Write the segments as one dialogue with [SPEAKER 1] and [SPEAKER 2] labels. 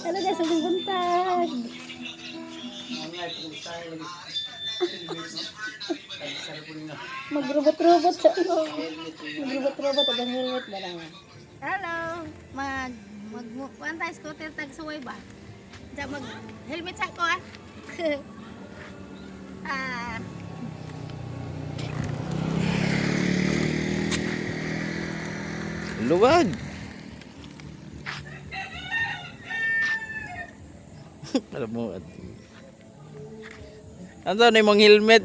[SPEAKER 1] Hello guys, maayong buntag. Magrobot-robot sa Magrobot-robot ang helmet ba lang. Hello, mag mag kuan tayo scooter tag suway ba? Diya mag helmet sa ko ah. Ah.
[SPEAKER 2] Luwag! Alam mo, at ano na yung helmet?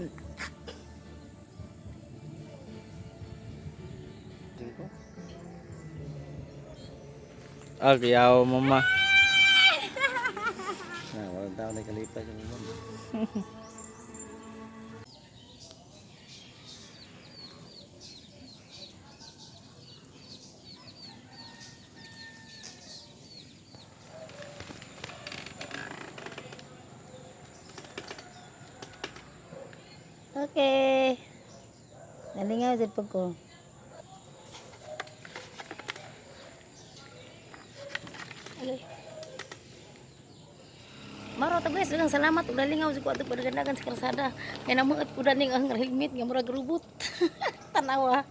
[SPEAKER 2] Ah, kaya mama.
[SPEAKER 3] Na, walang tao na kalipas yung ulan.
[SPEAKER 1] Okay. Nalingaw jud pud ko. Alay. Maro ta guys, daghang salamat ug nalingaw jud ko adto padagandagan sa kalsada. Kay namuot ko daning ang helmet nga murag robot. Tanawa.